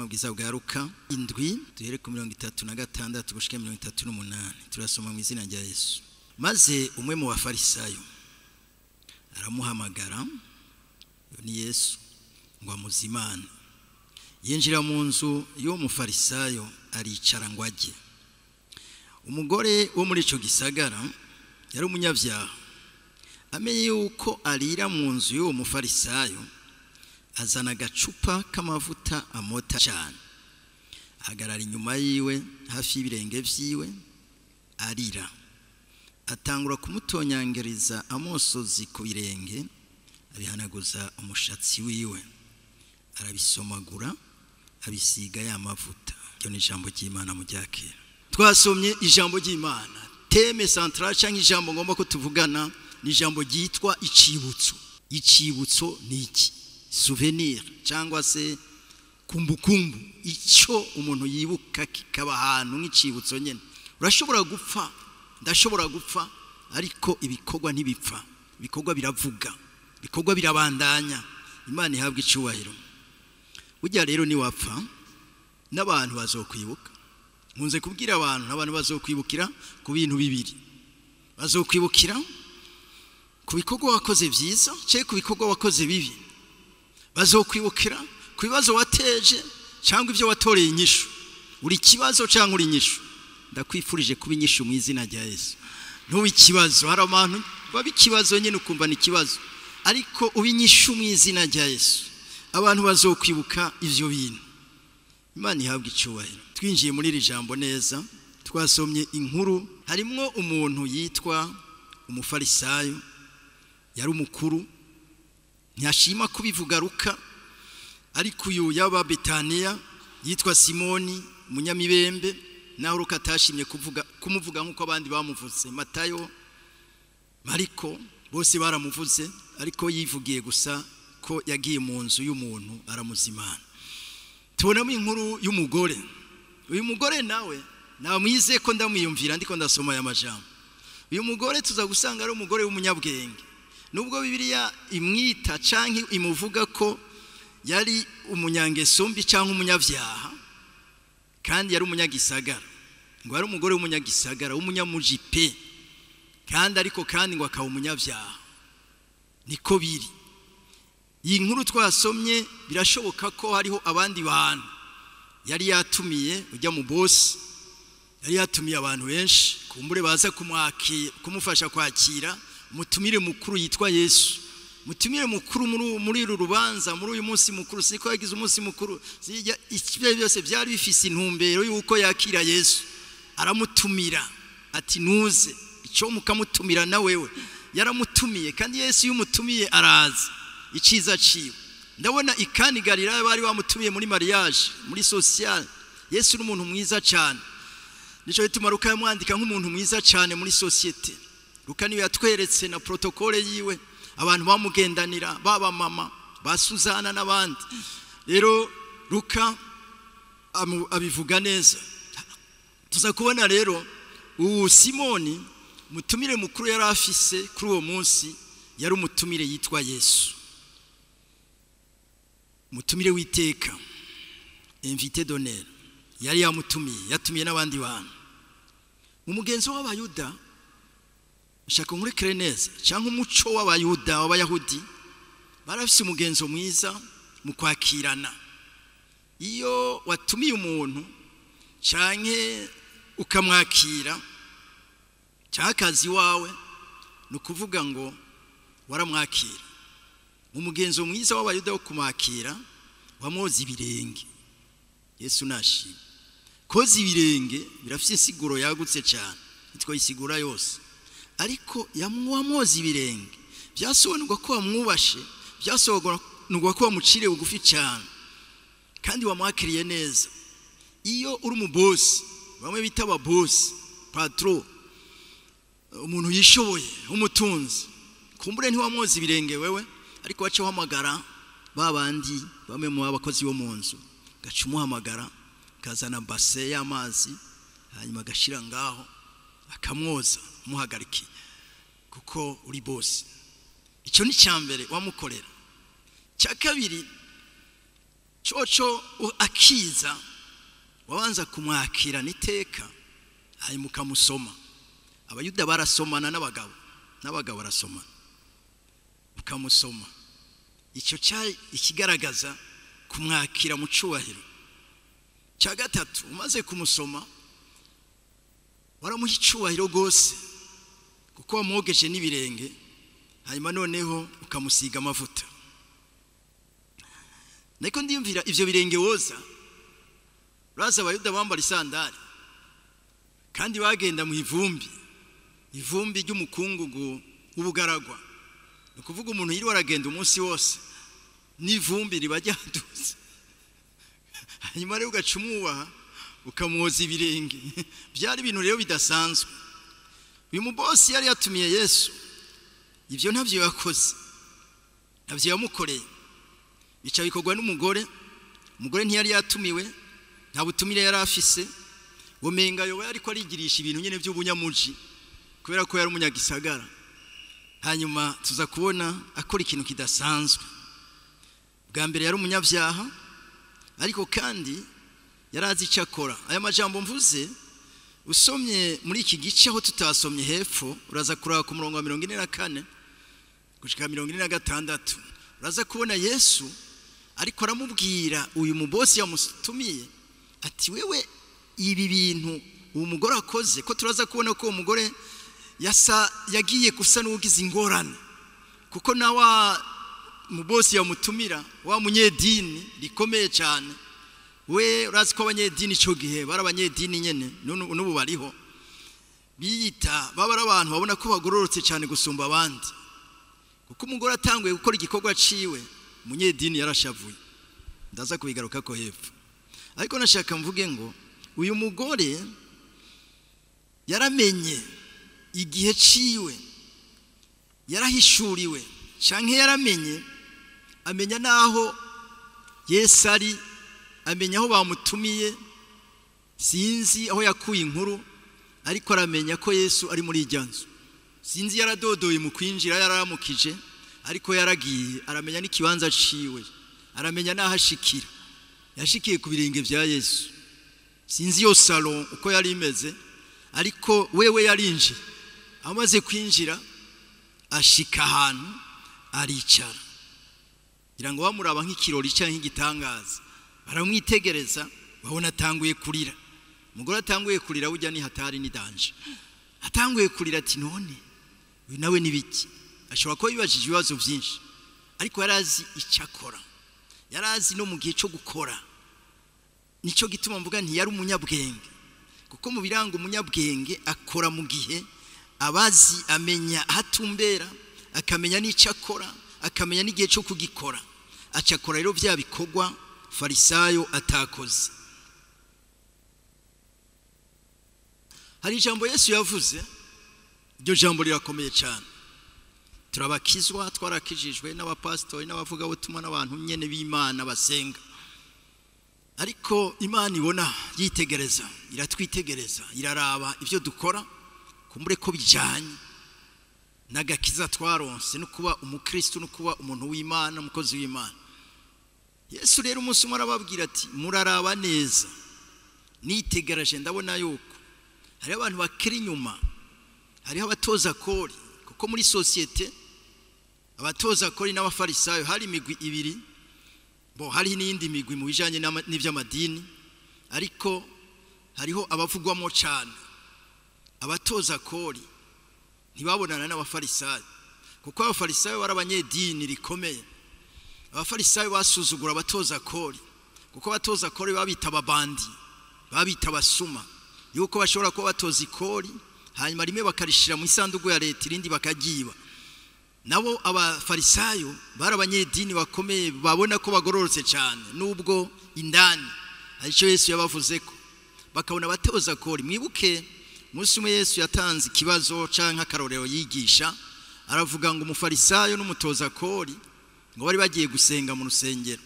Bwiza bwa Luka 7 duhere ku 36 gushika 38. Turasoma mu izina rya Yesu. Maze umwe mu bafarisayo aramuhamagara, ni Yesu, ngo amuzimane. Yinjira mu nzu y'uwo mufarisayo aricara ngo ajye. Umugore wo muri ico gisagara yari umunyabyaha, amenye yuko arira mu nzu y'uwo mufarisayo, azana agacupa k'amavuta amota cyane, ahagarara inyuma yiwe hafi y'ibirenge vyiwe arira, atangura kumutonyangiriza amosozi ku birenge, abihanaguza umushatsi wiwe, arabisomagura, abisiga ya mavuta. Iryo ni ijambo ry'Imana mu ryakera. Twasomye ijambo ry'Imana. Thème central cyangwa ijambo ngomba ko tuvugana ni ijambo ryitwa icibutso. Icibutso ni iki? Souvenir cyangwa se kumbukumbu, icyo umuntu yibuka kikaba ahantu nk'icibutso nyene. Urashobora gupfa, ndashobora gupfa, ariko ibikorwa ntibipfa. Ibikorwa biravuga, ibikorwa birabandanya. Imana ihabwa icubahiro. Burya rero ni wapfa n'abantu bazokwibuka. Nkunze kubwira abantu, abantu bazokwibukira ku bintu bibiri. Bazokwibukira ku bikorwa wakoze byiza cyangwa ku bikorwa wakoze bibi. Bazokwibukira ku bibazo wateje cyangwa ibyo watoreye inyishu. Uri kibazo cyangwa uri inyishu. Ndakwifurije kuba inyishu mu izina rya Yesu. Ntube ikibazo. Hari abantu baba ikibazo nyine ukumva ni ikibazo, ariko ube inyishu mu izina rya Yesu. Abantu bazokwibuka ivyo bintu. Imana ihabwa icubahiro. Twinjiye muri iri jambo neza, twasomye inkuru harimwo umuntu yitwa umufarisayo, yari umukuru, ntiyashima kubivuga Luka, ariko uyu yaba Betaniya yitwa Simoni umunyamibembe, naho Luka atashimye kuvuga kumuvuga nkuko abandi bamuvuze. Matayo, Mariko bose baramuvuze, ariko yivugiye gusa ko yagiye mu nzu y'umuntu aramuzimana. Tubonamo inkuru y'umugore. Uyu mugore nawe namwize ko ndamwiyumvira ndiko ndasoma aya majambo. Uyu mugore tuza gusanga ari umugore w'umunyabwenge. Nubwo Bibiliya imwita canke imuvuga ko yari umunyangeso mbi canke umunyavyaha, kandi yari umunyagisagara. Ngo yari umugore w'umunyagisagara w'umunyamuji pe, kandi ariko kandi ngo akaba umunyavyaha. Niko biri. Iyi nkuru twasomye birashoboka ko hariho abandi bantu yari yatumiye, ujya mu boss yari yatumiye abantu benshi kumbure baza kumufasha kwakira mutumire mukuru yitwa Yesu. Mutumire mukuru muri uru rubanza, muri uyu munsi mukuru. Siko yagize umunsi mukuru, ibyo byose byari bifise intumbero yuko yakira Yesu. Aramutumira ati nuze, icyo mukamutumira na wewe. Yaramutumiye, kandi Yesu yumutumiye araza. Iciza ciwe. Ndabona ikani Galilaya bari bamutumiye muri mariage, muri social. Yesu ni umuntu mwiza cyane. Nico gituma Luka yamwandika nk'umuntu mwiza cyane muri societe. Luka niwe yatweretse na protocole yiwe, abantu bamugendanira, baba mama, ba Suzana n'abandi. Rero Luka abivuga neza. Tuza kubona rero ubu Simoni mutumire mukuru yari afise kuri uwo munsi, yari umutumire yitwa Yesu. Mutumire witeka, invité d'honneur, yari yamutumiye, yatumiye n'abandi bantu. Mu mugenzo w'abayuda, nshaka nkurekere neza, cyangwa umuco w'abayuda w'abayahudi, barafise umugenzo mwiza mu kwakirana. Iyo watumiye umuntu canke ukamwakira cyakazi wawe, ni ukuvuga ngo waramwakira. Mu mugenzo mwiza w'abayuda wo kumwakira, wamwoza ibirenge. Yesu nashimwe. Koza ibirenge birafise insiguro yagutse cyane, nitwo isigura yose. Ariko yamwoza ibirenge byasobanurwa ko wamwubashe, byasobanurwa ko wamuciriye bugufi cyane, kandi wamwakiriye neza. Iyo uri umubosi, bamwe bita ababosi, patro, umuntu yishoboye, umutunzi, kumbure ntiwamwoza ibirenge wewe, ariko waca uhamagara babandi bamwe mu bakozi bo mu nzu, gaca umuhamagara kazana base y'amazi, hanyuma agashira ngaho akamwoza, umuhagarikiye kuko uri boss. Icyo ni cyambere wamukorera. Cya kabiri Coco akiza wabanza kumwakira niteka, hanyuma ukamusoma. Abayuda barasomana n'abagabo, n'abagabo barasomana, ukamusoma. Icyo cyari ikigaragaza kumwakira mu cyubahiro. Cya gatatu, umaze kumusoma waramuha icyubahiro rwose, kuko wamwogeje n'ibirenge, hanyuma noneho ukamusiga amavuta. Niko ndiyumvira ivyo birenge woza. Uraza abayuda bambara isandari kandi bagenda mu ivumbi, ivumbi ry'umukungugu w'ubugaragwa. Ni ukuvuga umuntu yiriwe aragenda umunsi wose n'ivumbi riba ryadutse, hanyuma rero ugaca umwubaha ukamwoza ibirenge. Byari ibintu rero bidasanzwe. Uyu mubosi yari yatumiye Yesu, ivyo ntavyo yakoze, ntavyo yamukoreye. Bica bikorwa n'umugore. Umugore ntiyari yatumiwe, nta butumire yari afise. Womenga yoba ariko arigirisha ibintu nyene by'ubunyamuji kubera ko yari umunyagisagara. Hanyuma tuza kubona akora ikintu kidasanzwe. Bwa mbere yari umunyabyaha, ariko kandi yarazi icyo akora. Aya majambo mvuze usomye muri iki gice aho tutasomye hepfo, uraza kuraba ku murongo wa 44 gushika 46, uraza kubona Yesu ariko aramubwira uyu mubosi yamutumiye ati wewe ibi bintu uwo mugore akoze, ko turaza kubona ko uwo mugore yasa yagiye gusa n'ugize ingorane, kuko na wa mubosi yamutumira wa munyedini rikomeye cyane. We urazi ko abanyedini ico gihe bari abanyedini nyene, n'ubu bariho, biyita baba ari abantu babona ko bagororotse cyane gusumba abandi. Kuko umugore atanguye gukora igikorwa ciwe, umunyedini yarashavuye. Ndaza kubigaruka ko hepfo, ariko nashaka mvuge ngo uyu mugore yaramenye igihe ciwe, yarahishuriwe canke yaramenye, amenya naho Yesu ari, amenya aho bamutumiye. Sinzi aho yakuye inkuru, ariko aramenya ko Yesu ari muri irya nzu. Sinzi yaradodoye mu kwinjira, yararamukije, ariko yaragiye aramenya n'ikibanza ciwe, aramenya n'aho ashikira. Yashikiye ku birenge vya Yesu. Sinzi iyo salon uko yari imeze, ariko wewe yarinjiye. Amaze kwinjira ashika ahantu aricara, ngira ngo bamuraba nk'ikirori canke nk'igitangaza. Baramwitegereza babona atanguye kurira. Umugore atanguye kurira burya ni hatari, ni danger. Atanguye kurira ati none uyu nawe ni biki? Ashobora kuba yibajije ibibazo byinshi, ariko yarazi icyo akora, yarazi no mu gihe cyo gukora. Nicyo gituma mvuga nti yari umunyabwenge, kuko mu biranga umunyabwenge akora mu gihe abazi, amenya ahatumbera, akamenya n'icyo akora, akamenya n'igihe cyo kugikora. Acakora rero bya bikorwa Farisayo atakoze. Hari ijambo Yesu yavuze, iryo jambo rirakomeye cyane. Turabakizwa, twarakijijwe n'abapasitori n'abavugabutumwa n'abantu nyene b'Imana basenga, ariko Imana ibona yitegereza, iratwitegereza, iraraba ivyo dukora kumbure ko bijanye n'agakiza twaronse no kuba umukristo no kuba umuntu w'Imana, umukozi w'Imana. Yesu rero umunsi umwe arababwira ati muraraba neza, nitegereje ndabona yuko hariho abantu bakiri inyuma, hariho abatoza kori, kuko muri sosiyete abatoza kori n'abafarisayo hari imigwi ibiri, bo hari n'iyindi migwi mu bijanye n'ivy'amadini, ariko hariho abavugwamo cyane. Abatoza kori ntibabonana n'abafarisayo, kuko abafarisayo bari abanyedini rikomeye. Abafarisayo basuzugura abatoza kori, kuko abatoza kori babita ababandi, babita abasuma, yuko bashobora kuba batoza ikori hanyuma rimwe bakarishira mu isanduku ya leta, irindi bakagiba. Nabo abafarisayo bari abanyedini bakomeye, babona ko bagororotse cyane, nubwo indani hari icyo Yesu yabavuze ko bakabona abatoza kori. Mwibuke umunsi umwe Yesu yatanze ikibazo canke akarorero yigisha, aravuga ngo umufarisayo n'umutoza kori ngo bari bagiye gusenga mu rusengero.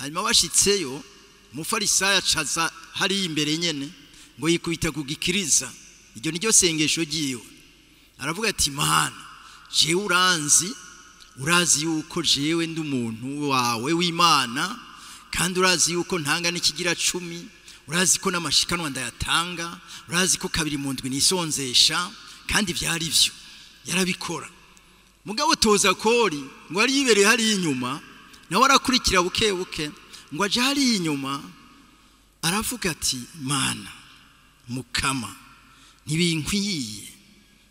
Hanyuma bashitseyo, umufarisayo acaza hari imbere nyene ngo yikubita ku gikiriza, iryo niryo sengesho ryiwe. Aravuga ati Mana, jewe uranzi, urazi yuko jewe ndi umuntu wawe w'Imana, Kandi urazi yuko ntanga n'ikigira 10, urazi ko n'amashikanwa ndayatanga, urazi ko kabiri mu ndwi nisonzesha, kandi byari byo yarabikora. Mugabo toza kori ngo ari yibereye hari inyuma, nawe arakurikira buke buke, ngo aje hari inyuma aravuga ati Mana mukama, ntibinkwiye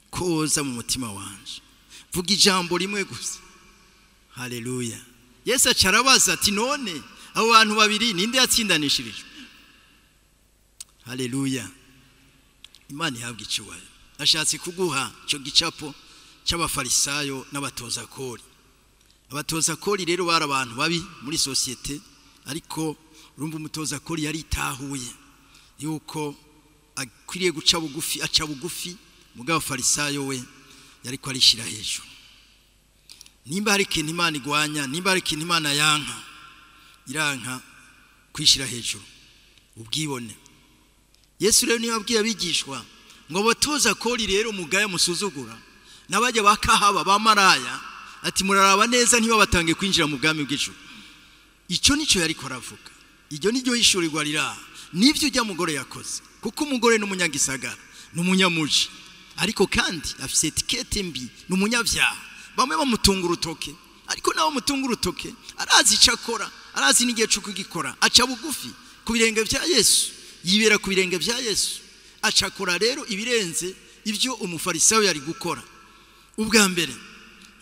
koza mu mutima wanje, vuga ijambo rimwe gusa. Haleluya. Yesu acarabaza ati none abo bantu babiri ninde yatsindanishirijwe? Haleluya. Imana ihabwe icyubahiro. Ashatse kuguha cyo gicapo cy'abafarisayo n'abatoza kori. Abatoza kori rero bari abantu babi muri societe, ariko urumva umutoza kori yari itahuye yuko akwiriye guca bugufi, aca bugufi. Mugabo farisayo we yari ko arishira hejuru. Nimba hari ikintu Imana igwanya, nimba hari ikintu Imana yanka, iranka kwishira hejuru, ubwibone. Yesu rero niwe abwiye abigishwa ngo batoza kori rero mugaya musuzugura nabajya bakahaba bamaraya, ati muraraba neza ntibabatange kwinjira mu bwami bw'ijuru. Icyo nico yari ko aravuga. Iryo niryo hishurirwa rira. Nivyo ujya mugore yakoze, kuko umugore n'umunyagisagara, n'umunyamuji, ariko kandi afise etikete mbi, n'umunyabyaha. Bamwe bamutunga urutoke, ariko nawe mutunga urutoke arazi icyo akora, arazi n'igihe cyo kugikora. Aca bugufi ku birenge bya Yesu, yibera ku birenge bya Yesu, acakora rero ibirenze ibyo umufarisayo yari gukora. Ubwa mbere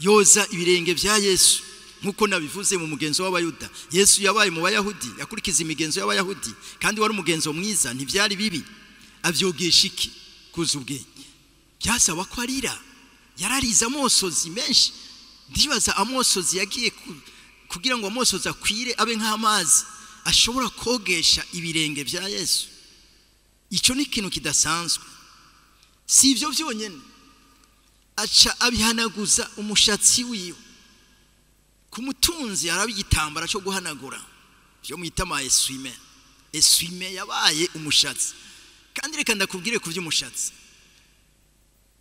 yoza ibirenge bya Yesu, nkuko nabivuze mu mugenzo w'abayuda. Yesu yabaye mu bayahudi, yakurikiza imigenzo y'abayahudi, kandi wari umugenzo mwiza, ntibyari bibi. Avyogesha iki? Kuza ubwenge. Byasaba ko arira, yarariza amosozi menshi. Ndibaza amosozi yagiye kugira ngo amosozi akwire abe nk'amazi ashobora kogesha ibirenge bya Yesu. Icyo ni ikintu kidasanzwe. Si ibyo byonyine, aca abihanaguza umushatsi wiwe. Ku mutunzi araba igitambara cyo guhanagura, byo mwita ma essuie-main. Essuie-main yabaye umushatsi. Kandi reka ndakubwire ku by'umushatsi.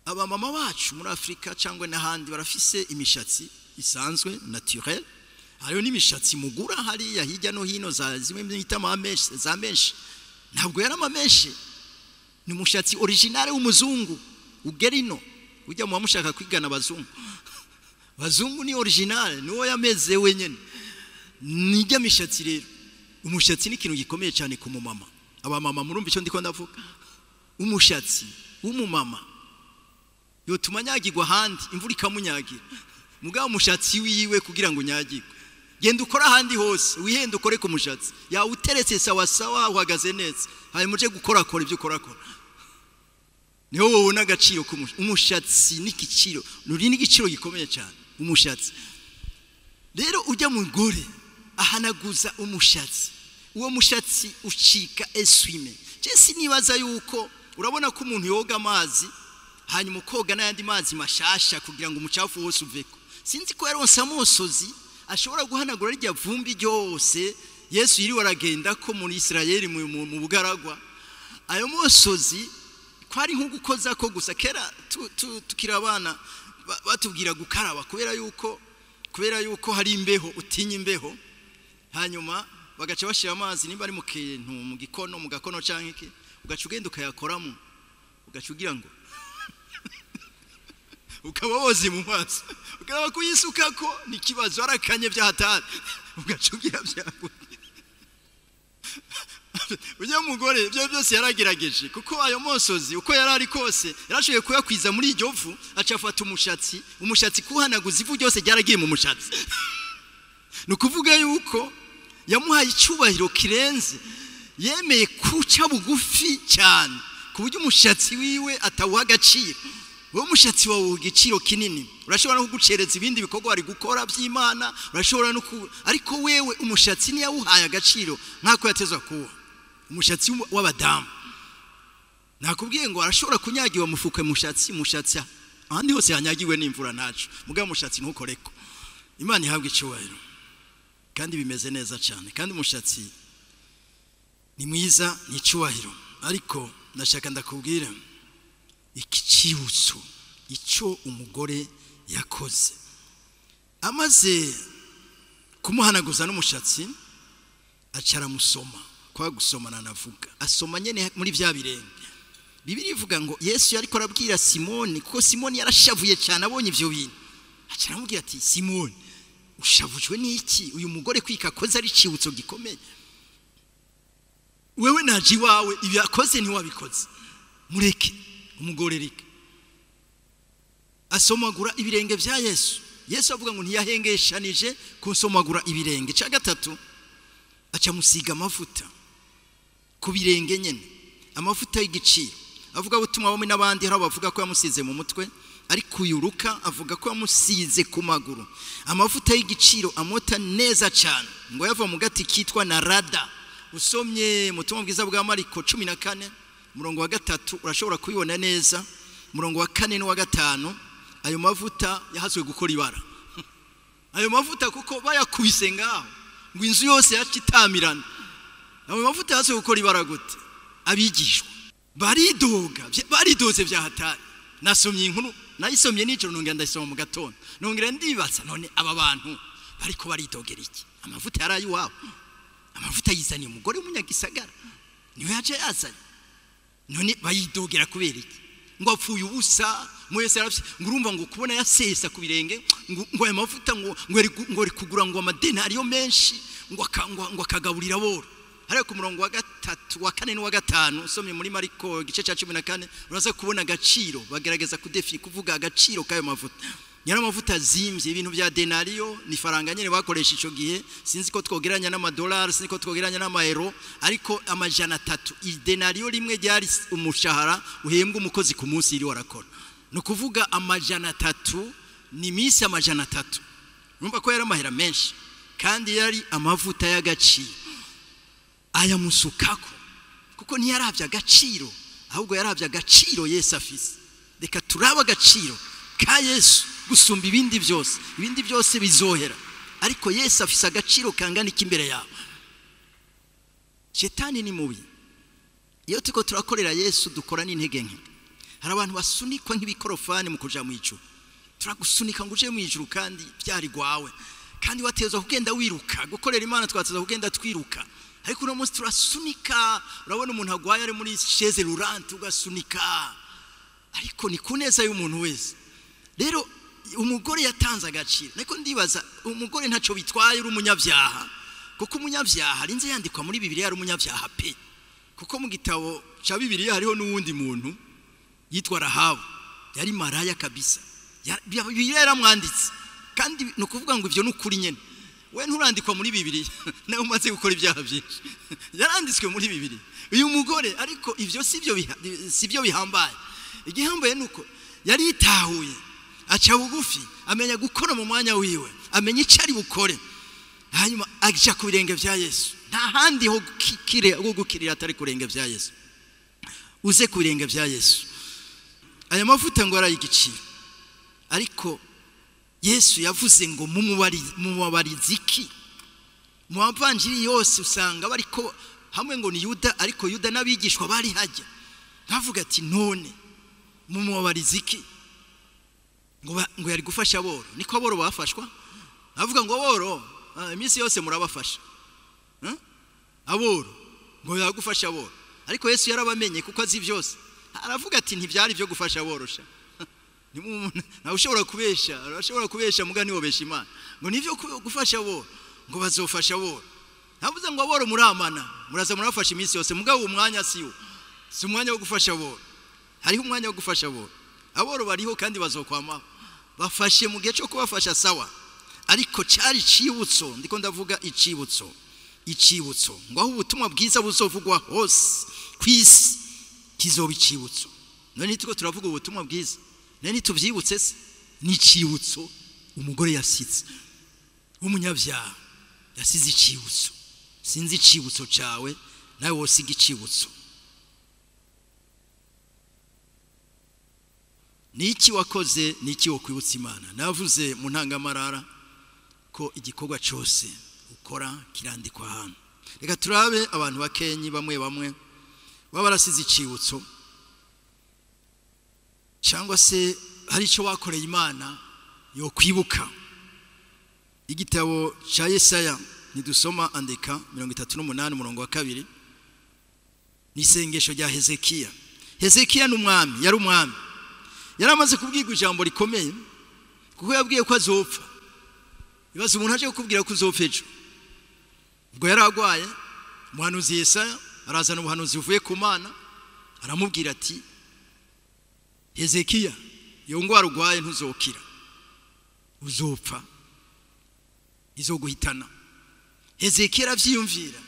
Abamama bacu muri Afrika cyangwa n'ahandi barafise imishatsi isanzwe naturel. Hariyo n'imishatsi mugura hariya hirya no hino za zimwe mwita ma mèche, za mèche. Ntabwo yari amameshe, ni umushatsi originale w'umuzungu ugerino. Ujya mu bamushaka kwigana abazungu, abazungu ni originale, niwo yameze wenyine. Nijya mishatsi rero, umushatsi ni ikintu gikomeye cyane ku mumama. Abamama murumva icyo ndiko ndavuga. Umushatsi w'umumama yotuma anyagirwa ahandi imvura ikamunyagira, mugabo umushatsi wiwe kugira ngo unyagirwe, genda ukora ahandi hose, wihende ukore ku mushatsi yawe, uteretse sawa sawa, uhagaze neza, hanyuma uje gukorakora ibyo ukorakora, niho wobona agaciro k'umushatsi. N'igiciro nuri n'igiciro gikomeye cyane umushatsi. Rero ujya mugore ahanaguza umushatsi, uwo mushatsi ucika essuie-main. Je sinibaza yuko urabona ko umuntu yoga amazi hanyuma ukoga n'ayandi mazi mashasha kugira ngo umucafu wose uveko. Sinzi ko yaronse amosozi ashobora guhanagura rya vumbi ryose Yesu yiriwe aragenda ko muri Isirayeli mu bugaragwa. Ayo mosozi kwari nko gukoza ko gusa. Kera tukiri abana batubwira gukaraba kubera yuko hari imbeho, utinya imbeho, hanyuma bagaca bashira amazi nimba ari mu kintu, mu gikono, mu gakono canke iki, ugaca ugenda ukayakoramo, ugaca ugira ngo ukaba wozi mu maso, ukaraba kuyisukako ni kibazo, arakanye byahatari, ugaca ugira byaguye. Ujya mugore ibyo byose yaragerageje, kuko ayo mosozi uko yari ari kose yarashoboye kuyakwiza muri iryo vu, aca afata umushatsi, umushatsi kuhanaguza ivu ryose ryaragiye mu mushatsi. Ni ukuvuga yuko yamuhaye icyubahiro kirenze, yemeye kuca bugufi cyane ku buryo umushatsi wiwe atawuha agaciro. Wowe umushatsi wawe uha igiciro kinini, urashobora no kugucereza ibindi bikorwa wari gukora by'Imana, urashobora no ariko wewe umushatsi ntiyawuhaye agaciro nk'ako yatezwa kuwa. Umushatsi w'abadamu nakubwiye ngo arashobora kunyagiwa mufuke mushatsi, mushatsi ahandi hose yanyagiwe n'imvura ntaco, mugabo umushatsi ntukoreko. Imana ihabwe icyubahiro. Kandi bimeze neza cyane, kandi umushatsi ni mwiza, ni icyubahiro. Ariko ndashaka ndakubwira iki cyibutso icyo umugore yakoze. Amaze kumuhanaguza n'umushatsi, Aca aramusoma, kwa gusomana navuga, asoma nyene muri vya birenge. Bibiliya ivuga ngo Yesu yariko arabwira Simoni, kuko Simoni yarashavuye cyane abonye ivyo bintu. Aca aramubwira ati: "Simoni, ushavujwe n'iki? Uyu mugore kwika akoze ari icibutso gikomeye. Wewe naje iwawe, ibyo yakoze ntiwabikoze. Mureke umugore reka." Asomagura ibirenge vya Yesu. Yesu avuga ngo ntiyahengeshanije kunsomagura ibirenge. Cya gatatu, aca musiga amavuta ku birenge nyene, amavuta y'igiciro. Avuga ubutumwa bamwe n'abandi, hari abavuga ko yamusize mu mutwe, ariko uyu Luka avuga ko yamusize ku maguru amavuta y'igiciro amota neza cyane, ngo yava mu gati kitwa narada. Usomye mu butumwa bwiza bwa Mariko 14 umurongo wa 3 urashobora kubibona neza, umurongo wa 4 n'uwa 5. Ayo mavuta yahaswe gukora ibara, ayo mavuta kuko bayakubise ngaho ngo inzu yose yacitamirana. Ayo mavuta yahaswe gukora ibara gute? Abigishwa baridoga, baridoze vya hatari. Nasomye inkuru, nayisomye nijoro, nongera ndayisoma mu gatondo, nongera ndibaza: none aba bantu bariko baridogera iki? Amavuta yari ayiwabo, amavuta yizaniye umugore w'umunyagisagara, niwe yaje yazanye, none bayidogera kubera iki? Ngo apfuye ubusa, mwese yarafye. Ngo urumva ngo kubona yasesa ku birenge, ngo ayo mavuta ngo ari kugura ngo amadenariyo menshi, ngo akagaburira aboro. Hariya ku murongo wa 3, wa 4 n'uwa 5, usomye muri Mariko igice cya 14, uraza kubona agaciro. Bagerageza kudefi kuvuga agaciro k'ayo mavuta. Yari amavuta azimvye, ibintu bya denariyo ni faranga nyene bakoresha ico gihe. Sinzi ko twogeranya n'amadolari, sinzi ko twogeranya n'amayero, ariko 300 idenariyo rimwe ryari umushahara uhembwa umukozi ku munsi iri warakora. Ni ukuvuga 300 ni minsi 300. Urumva ko yari amahera menshi, kandi yari amavuta y'agaciro. Ayamusukako kuko ntiyaravye agaciro, ahubwo yaravye agaciro Yesu afise. Reka turabe agaciro ka Yesu gusumba ibindi byose. Ibindi byose bizohera, ariko Yesu afise agaciro kangana iki imbere yawe? Shetani ni mubi. Iyo turiko turakorera Yesu dukora n'intege nke. Hari abantu basunikwa nk'ibikorofani mu kuja mu ijuru. Turagusunika ngo uje mu ijuru kandi byari gwawe, kandi watezwa kugenda wiruka. Gukorera Imana twatezwa kugenda twiruka, ariko uno munsi turasunika. Urabona umuntu agwaye ari muri chaise roulante, ugasunika, ariko ni ku neza y'umuntu wese. Rero umugore yatanze agaciro. Ariko ndibaza, umugore ntacyo bitwaye uri umunyabyaha, kuko umunyabyaha arinze yandikwa muri Bibiliya ari umunyabyaha pe. Kuko mu gitabo cya Bibiliya hariho n'uwundi muntu yitwa Rahabu, yari maraya kabisa. Bibiliya yaramwanditse, kandi ni ukuvuga ngo ibyo ni ukuri nyene. We nturandikwa muri Bibiliya, nawe umaze gukora ibyaha byinshi. Yaranditswe muri Bibiliya uyu mugore, ariko ivyo sivyo bihambaye. Igihambaye nuko yari yitahuye, aca bugufi, amenya gukora mu mwanya wiwe, amenya icyo ari bukore, hanyuma aja ku birenge vya Yesu. Nta handi ho gukirira atari ku birenge vya Yesu. Uze ku birenge vya Yesu. Aya mavuta ngo ari igiciro, ariko Yesu yavuze ngo mumubarize iki? Mu bavanjiri yose usanga bariko hamwe ngo ni Yuda, ariko Yuda n'abigishwa bari hajya bavuga ati: none mumubarize iki? Ngo yari gufasha aboro. Niko aboro bafashwa? Avuga ngo aboro iminsi yose murabafasha, aboro ngo yagufasha aboro. Ariko Yesu yarabamenye kuko azi byose. Aravuga ati ntibyari byo gufasha aborosha. Ntawe ushobora kubesha, urashobora kubesha muga ntiwobesha Imana. Ngo nivyo gufasha aboro, ngo bazofasha aboro. Ntavuze ngo aboro muramana, muraza murafasha iminsi yose, mugabo umwanya siwo. Si umwanya wo gufasha aboro. Hariho umwanya wo gufasha aboro. Aboro bariho kandi bazokwamaho. Bafashe mu gihe cyo kubafasha sawa. Ariko cyari icibutso, ndiko ndavuga icibutso. Icibutso ngo aho ubutumwa bwiza buzovugwa hose kwisi kizoba icibutso. None nitwo turavuga ubutumwa bwiza, none nituvyibutse se? Ni icibutso umugore yasize, umunyabyaha yasize icibutso. Sinzi icibutso cawe, nawe wosiga icibutso. Niki wakoze, niki wokwibutsa Imana? Navuze mu ntangamarara ko igikorwa cyose ukora kirandikwa hano. Reka turabe abantu bakenyi bamwe bamwe baba barasize icibutso, cyangwa se hari icyo bakoreye Imana yo kwibuka. Igitabo cya Yesaya Nidusoma andika 38 umurongo wa 2, ni isengesho rya Hezekiya. Hezekiya ni umwami, yari umwami, yaramaze kubwirwa ijambo rikomeye, kuko yabwiye ko azopfa. Ibaze umuntu aje kukubwira ko uzopfa ejo. Ubwo yari agwaye, umuhanuzi Yesaya arazana ubuhanuzi buvuye ku Mana, aramubwira ati Hezekiya, iyo ngwara urwaye ntuzokira, uzopfa, izoguhitana. Hezekiya aravyiyumvira,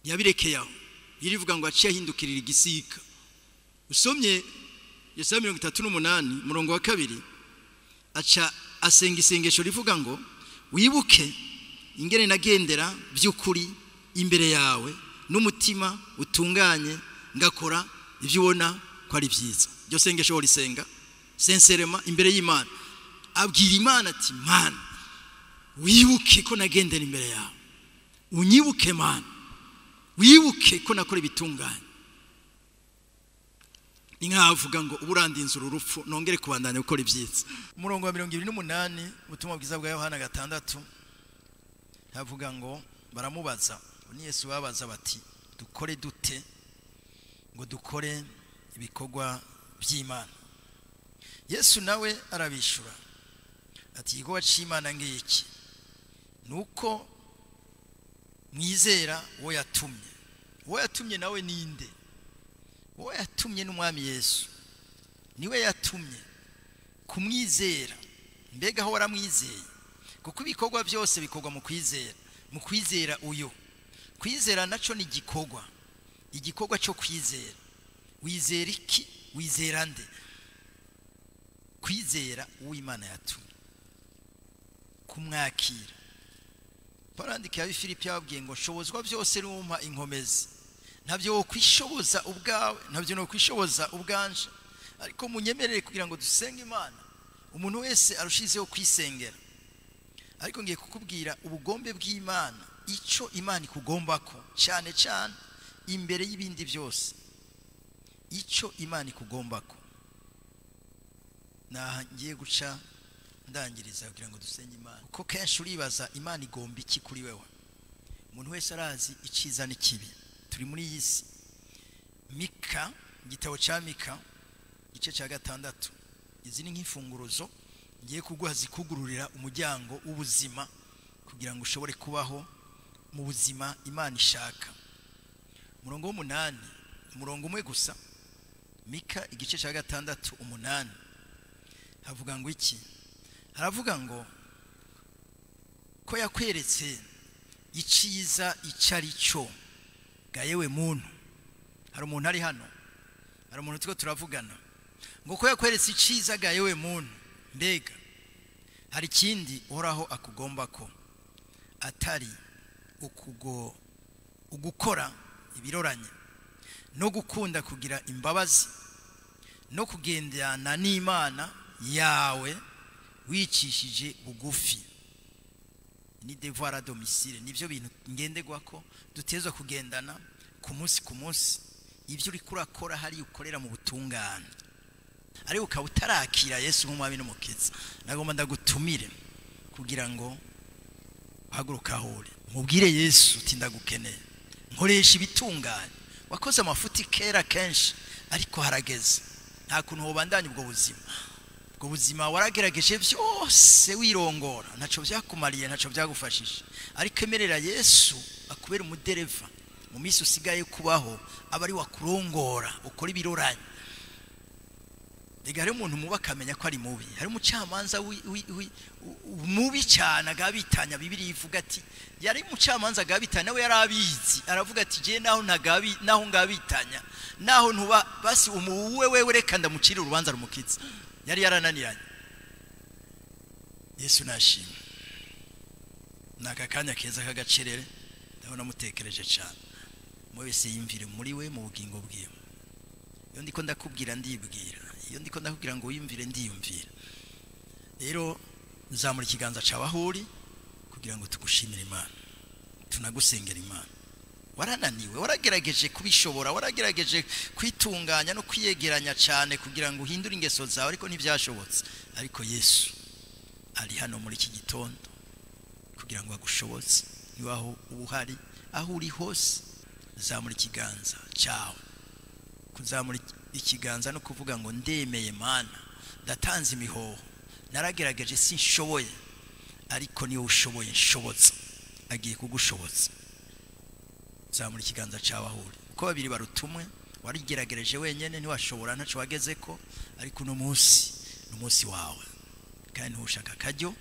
yabirekeye aho. Irivuga ngo aciye ahindukirira igisika. Usomye Yesaya 38 umurongo wa 2, aca asenga isengesho rivuga ngo wibuke ingene nagendera by'ukuri imbere yawe n'umutima utunganye, ngakora ibyo ubona ko ari byiza. Iryo sengesho risenga senserema imbere y'Imana, abwira Imana ati Mana, wibuke ko nagendera imbere yawe, unyibuke Mana, wibuke ko nakora ibitunganye. Ni nkaho avuga ngo uburandinze urupfu nongere kubandanya gukora ibyiza. Umurongo wa 28 ubutumwa bwiza bwa Yohana 6, havuga ngo baramubaza, ni Yesu babaza bati dukore dute ngo dukore ibikorwa by'Imana? Yesu nawe arabishura ati igikorwa c'Imana ngiki, nuko mwizera uwo yatumye. Uwo yatumye nawe ninde? Uwo yatumye n'umwami Yesu, niwe yatumye. Kumwizera, mbega aho waramwizeye? Kuko ibikorwa byose bikorwa mu kwizera, mu kwizera uyu. Kwizera naco ni igikorwa, igikorwa cyo kwizera. Wizera iki? Wizera nde? Kwizera uwo Imana yatumye, kumwakira. Paulo yandika abi Filipi yababwiye ngo nshobozwa byose n'umpa inkomezi, ntabyo wokwishoboza ubwawe, ntabyo no kwishoboza ubwanje, ariko munyemerere kugira ngo dusenge Imana. Umuntu wese arushizeho kwisengera. Ariko ngiye kukubwira ubugombe bw'Imana, ico Imana ikugombako cyane cyane imbere y'ibindi byose. Ico Imana ikugombako. Naha ngiye guca ndangiriza kugira ngo dusenge Imana. Kuko kenshi uribaza Imana igomba iki kuri wewe. Umuntu wese arazi iciza n'ikibi. Turi muri iyi si. Mika, igitabo ca Mika, igice ca 6. Izi ni nk'imfunguruzo ngiye kuguha zikugururira umuryango w'ubuzima kugira ngo ushobore kubaho mu buzima Imana ishaka. Umurongo w'umunani, umurongo umwe gusa. Mika igice ca 6 8 havuga ngo iki? Haravuga ngo ko yakweretse iciza icari cyo ga yewe muntu. Hari umuntu ari hano, hari umuntu tuko turavugana ngo ko yakweretse iciza ga yewe muntu, mbega hari ikindi uhoraho akugomba ko atari ugukora ibiroranye no gukunda kugira imbabazi no kugendana n'Imana yawe wicishije bugufi. Ni devoir à domicile, nivyo bintu ngenderwa ko dutezwa kugendana ku munsi ku munsi. Ivyo uri kurakora hari ukorera mu butungane, ariko ukaba utarakira Yesu nk'umwami n'umukiza, nagomba ndagutumire kugira ngo haguruka aho uri, mubwire Yesu uti ndagukeneye, nkoresha ibitunganye. Wakoze amafuti kera kenshi, ariko harageze, nta kuntu wobandanya ubwo buzima. Ubwo buzima waragerageje byose wirongora, ntaco byakumariye, ntaco byagufashije, ariko emerera Yesu akubera umudereva mu minsi usigaye kubaho, aba ari wakurongora ukora ibiroranye. Rega hari umuntu mubi akamenya ko ari mubi. Hari umucamanza mubi cyane agabitanya. Bibiliya ivuga ati yari umucamanza agabitanya, nawe yari abizi, aravuga ati je naho ntagabi, naho ngabitanya, naho ntuba basi umuwe wewe reka ndamucira urubanza rumukiza. Yari yarananiranye. Yesu nashimwe. Naka kanya keza kagacerere, ndabona mutekereje cyane. Mwe wese yimvire muri we mu bugingo bwiwe. Iyo ndiko ndakubwira ndibwira, iyo ndiko ndakubwira ngo wiyumvire ndiyumvira. Rero nzamura ikiganza cawe aho uri kugira ngo tugushimire Imana, tunagusengera Imana. Warananiwe, waragerageje kubishobora, waragerageje kwitunganya no kwiyegeranya cyane kugira ngo uhindure ingeso zawe, ariko ntibyashobotse. Ariko Yesu ari hano muri iki gitondo kugira kugira ngo agushobotse. Niba aho uba uhari, aho uri hose, zamura ikiganza cyawe. Kuzamura ikiganza no kuvuga ngo: "Ndemeye Mana, ndatanze imihoho, naragerageje sinshoboye, ariko niyo ushoboye, nshobotse." Agiye kugushobotsa. Zamura ikiganza cyawe aho uri. Uko babiri barutumwe. Warigeragereje wenyine ntiwashobora, ntacyo wageze ko, ariko uno munsi ni umunsi wawe, kandi ntushaka akaryo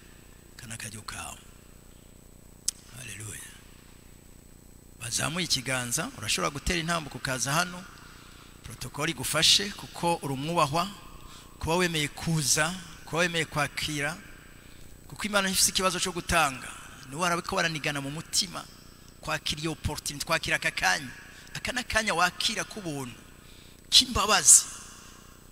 kana akaryo kawe. Haleluya! Bazamuye ikiganza. Urashobora gutera intambuko ukaza hano, protocole igufashe, kuko uri umwubahwa kuba wemeye kuza, kuba wemeye kwakira, kuko Imana ntifite ikibazo cyo gutanga. Niwe arabiko baranigana mu mutima kwakira iyo opportunity, kwakira aka kanya. Aka ni akanya wakira k'ubuntu, k'imbabazi.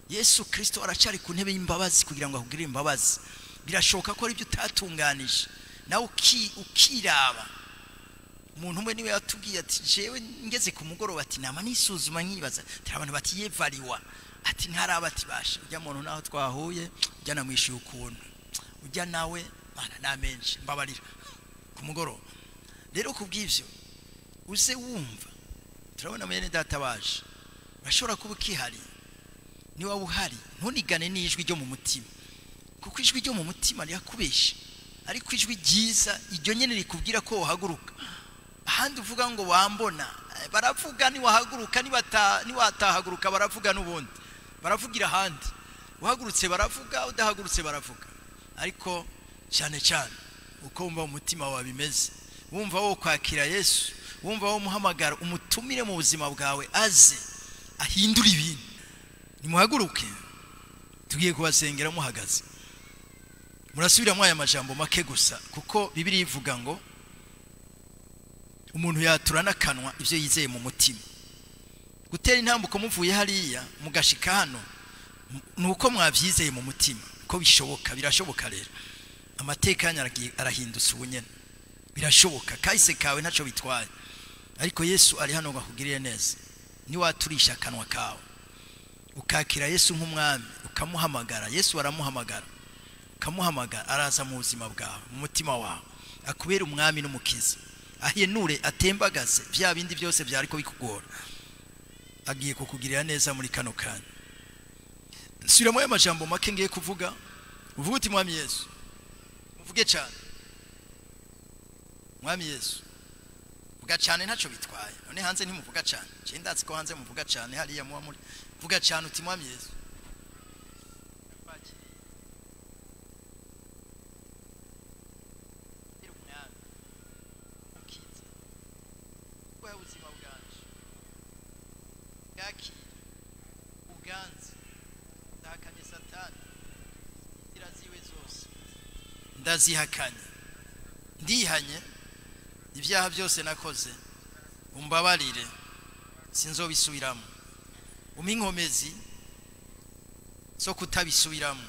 Yesu Kirisito aracyari ku ntebe y'imbabazi kugira ngo akugirire imbabazi. Birashoboka ko ari ibyo utatunganije nawe ukiraba. Umuntu umwe niwe yatubwiye ati: "Jewe ngeze ku mugoroba," ati, "nama nisuzuma nkibaza," ati, "abantu batiyevariwa," ati, "nkaraba," ati, "basha ujya muntu naho twahuye, ujya namwishyuye ukuntu ujya nawe mana namenshi, mbabarira." Ku mugoroba rero, ku bw'ibyo uze wumva, turabona mwene data baje. Bashobora kuba ukihari. Niba uhari, ntunigane n'ijwi ryo mu mutima, kuko ijwi ryo mu mutima rirakubesha, ariko ijwi ryiza iryo nyine rikubwira ko wahaguruka. Ahandi uvuga ngo wambona, baravuga. Niwahaguruka, niwatahaguruka, baravuga n'ubundi, baravugira ahandi. Uhagurutse baravuga, udahagurutse baravuga. Ariko cyane cyane uko wumva mu mutima wawe bimeze, wumva wo kwakira Yesu, wumva wo muhamagara, umutumire mu buzima bwawe, aze ahindure ibintu. Nimuhaguruke, tugiye kubasengera muhagaze. Murasubiramo aya majambo make gusa, kuko Bibiliya ivuga ngo umuntu yatura n'akanwa ibyo yizeye mu mutima. Gutera intambuko muvuye hariya mugashika hano ni uko mwabyizeye mu mutima ko bishoboka. Birashoboka rero. Amateka yanyu arahindutse ubu nyene. Birashoboka. Kahise kawe ntacyo bitwaye, ariko Yesu ari hano ngo akugirire neza. Niwaturisha akanwa kawe ukakira Yesu nk'umwami, ukamuhamagara, Yesu aramuhamagara, ukamuhamagara, araza mu buzima bwawe, mu mutima wawe, akubera umwami n'umukiza, ahenure, atembagaze bya bindi byose byari ko bikugora. Agiye kukugirira neza muri kano kanya. Nsubiramo ayo majambo make ngiye kuvuga. Uvuge uti: "Mwami Yesu." Uvuge cyane: "Mwami Yesu." Vuga cyane, ntacyo bitwaye. None hanze ntimuvuga cyane? Nje ndazi ko hanze muvuga cyane, hariya muba muri. Vuga cyane uti: "Mwami Yesu, kwakiriye umwami ukize kubaho ubuzima bwanje, bwakire ubwanze. Ndahakanye Satani, inzira ziwe zose ndazihakanye. Ndihanye ibyaha byose nakoze, umbabarire, sinzobisubiramo. Umpe inkomezi zo kutabisubiramo,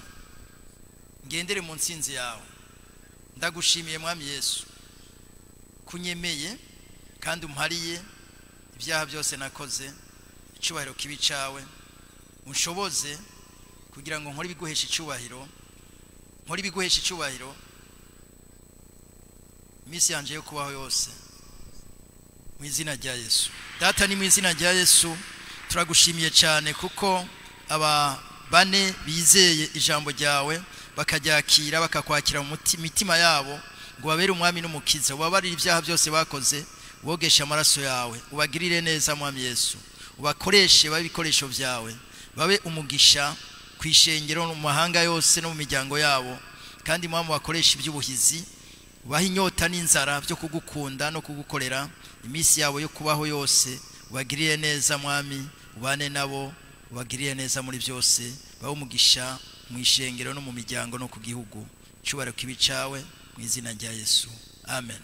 ngendere mu nsinzi yawe. Ndagushimiye Mwami Yesu kunyemeye kandi umpariye ibyaha byose nakoze. Icyubahiro kibi cyawe. Unshoboze kugira ngo nkore ibiguhesha icyubahiro, nkore ibiguhesha icyubahiro iminsi yanjye yo kubaho yose, mu izina rya Yesu." Data, ni mu izina rya Yesu, turagushimiye cyane kuko aba bane bizeye ijambo ryawe, bakaryakira, bakakwakira mu mitima yabo ngo babere umwami n'umukiza. Ubabarire ibyaha byose bakoze, wogeshe amaraso yawe, ubagirire neza Mwami Yesu, ubakoreshe babe ibikoresho byawe, babe umugisha ku ishengero, no mu mahanga yose, no mu miryango yabo. Kandi Mwami, bakoresha iby'ubuhizi, ubahe inyota n'inzara byo kugukunda no kugukorera iminsi yabo yo kubaho yose. Ubagirire neza Mwami, ubane nabo, ubagirire neza muri byose, babe umugisha mu ishengero no mu miryango no ku gihugu. Icyubahiro kibi cyawe, mu izina rya Yesu, amen.